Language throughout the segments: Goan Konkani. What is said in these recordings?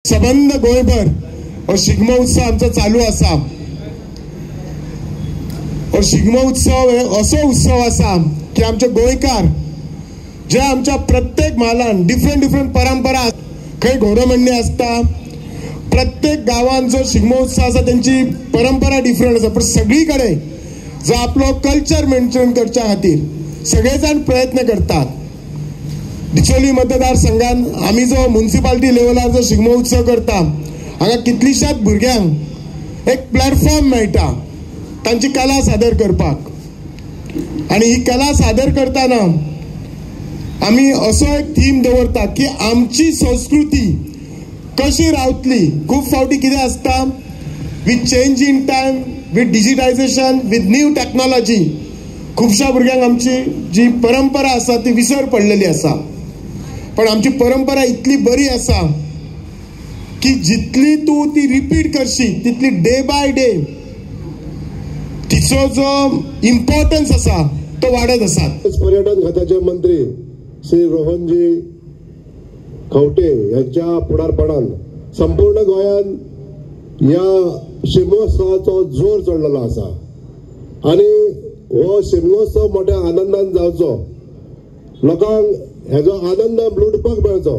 सबंद गोंयभर हो शिगमो उत्सव आमचो चालू आसा। हो शिगमो उत्सव हे असो उत्सव आसा की आमचे गोंयकार जे आमच्या प्रत्येक म्हालान डिफरंट डिफरंट परंपरा, खंय घोडो आसता, प्रत्येक गांवान जो शिगमो उत्सव आसा तेंची परंपरा डिफरंट आसा, पण सगळी कडेन जो आपलो कल्चर मेंटेन करच्या खातीर सगळे जाण प्रयत्न करतात। डिचोली मतदारसंघान आमी जो म्युनिसिपालिटी लेवलार जो शिगमो उत्सव करता हांगा कितलीशाच भुरग्यांक एक प्लॅटफॉर्म मेळटा तांची कला सादर करपाक, आनी ही कला सादर करतना आमी असो एक थीम दवरता की आमची संस्कृती कशी रावतली। खूब फावटी कितें आसता, with change in time, with digitisation, with new technology खुबश्या भुरग्यांक आमची जी परंपरा आसा ती विसर पडलेली आसा। पण आमची परंपरा इतली बरी आसा की जितली तूं ती रिपीट करशी तितली डे बाय डे तिचो जो इम्पॉर्टन्स आसा तो वाडत आसा। पर्यटन खात्याचे मंत्री श्री रोहनजी खवटे यांच्या फुडारपणान संपूर्ण गोंयान ह्या शिगमोत्सवाचो जोर चडलेलो आसा आनी हो शिगमोत्सव मोठ्या आनंदान जावचो, लोकांक हेजो आनंद लुटपाक मेळचो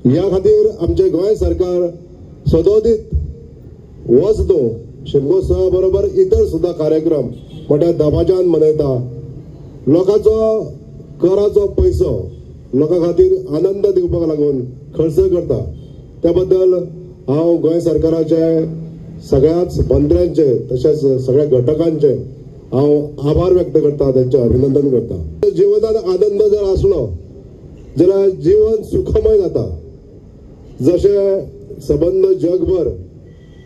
ह्या खातीर आमचे गोंय सरकार सदोदीत होच न्हू शिगमोत्सवा बरोबर इतर सुद्धा कार्यक्रम मोठ्या दबाज्यान मनयता। लोकांचो कराचो पैसो लोकां खातीर आनंद दिवपाक लागून खर्च करता, त्या बद्दल हांव गोंय सरकाराचे सगळ्याच मंत्र्यांचे तशेंच सगळ्या घटकांचे हांव आभार व्यक्त करता, त्यांचे अभिनंदन करता। जिवनात आनंद जर आसलो जाल्यार जीवन सुखमय जाता। जशें सबंद जगभर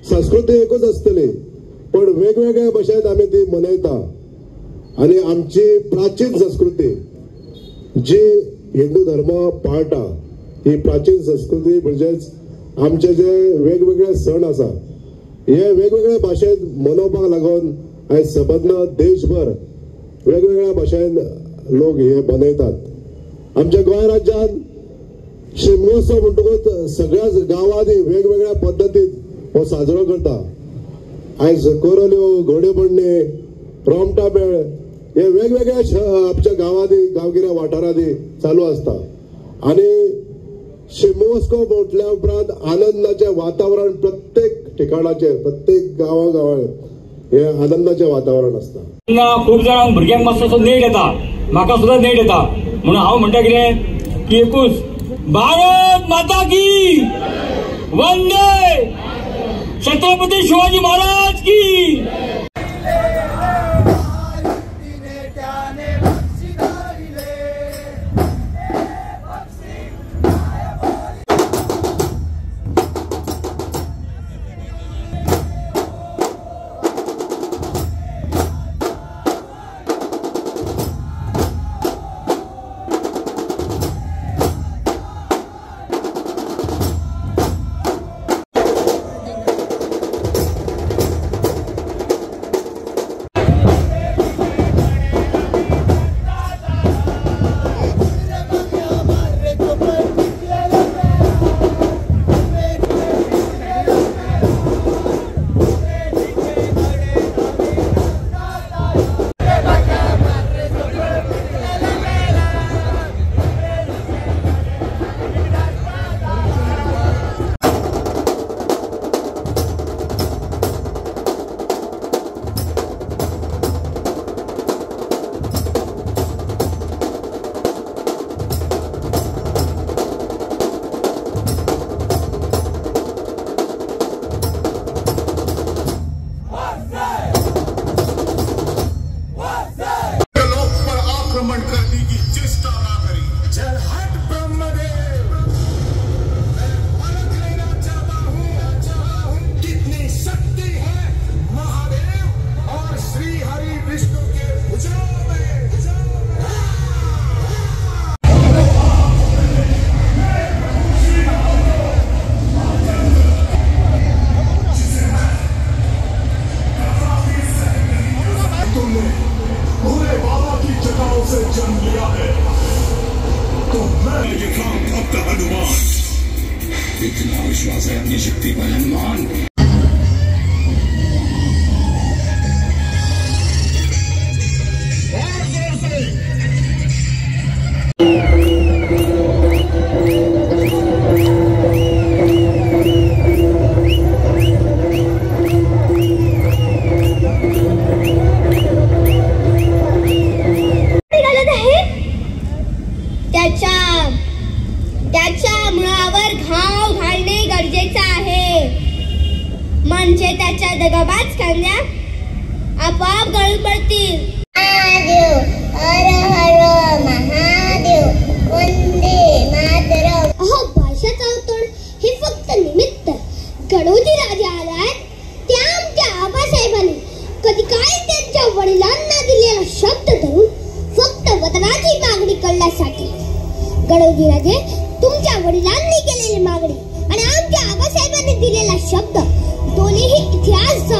संस्कृती एकूच आसतली पण वेगवेगळ्या भाशेन आमी ती मनयता आनी आमची प्राचीन संस्कृती जी हिंदू धर्म पाळटा ही प्राचीन संस्कृती म्हणजेच आमचे जे वेगवेगळे सण आसा हे वेगवेगळ्या भाशेन मनोवपाक लागून आयज सबंद देशभर वेगवेगळ्या भाशेन लोक हे मनयतात। आमच्या गोंय राज्यांत शिगमोत्सव म्हणटकूच सगळ्याच गांवांनी वेगवेगळ्या पद्दतीन हो साजरो करता। आयज कोरल्यो, घोडेमोडणी, रोमटा मेळ हे वेगवेगळ्या आमच्या गांवांनी गांवगिऱ्या वाठारांनी चालू आसता आनी शिगमोत्सव म्हटल्या उपरांत आनंदाचें वातावरण प्रत्येक ठिकाणाचेर प्रत्येक गांवागांवान हे आनंदाचें वातावरण आसता। खूब जाणांक भुरग्यांक मातसो नेट येता, म्हाका सुद्दां नेट येता, म्हणून हांव म्हणटा कितें की एकूच भारत माता की वंदे, छत्रपती शिवाजी महाराज की। से अपनी शक्ति को हनुमान। त्याच्या मुळावर घाव घालणे गरजेचं आहे, म्हणजे त्याच्या दगाबाज खांद्या आपोआप गळून पडतील। महादेव हर हर महादेव, वंदे मातरम। अहो, भाषाचा अवतरण हे फक्त निमित्त। गडोजी राजे आलाय त्या आमच्या आबासाहेबांनी कधी काय त्यांच्या वडिलांना दिलेला शब्द धरून फक्त वतनाची मागणी करण्यासाठी गडोजी राजे तुमच्या वडिलांनी केलेली मागणी आणि आमच्या आबासाहेबांनी दिलेला शब्द दोन्हीही इतिहास झाला।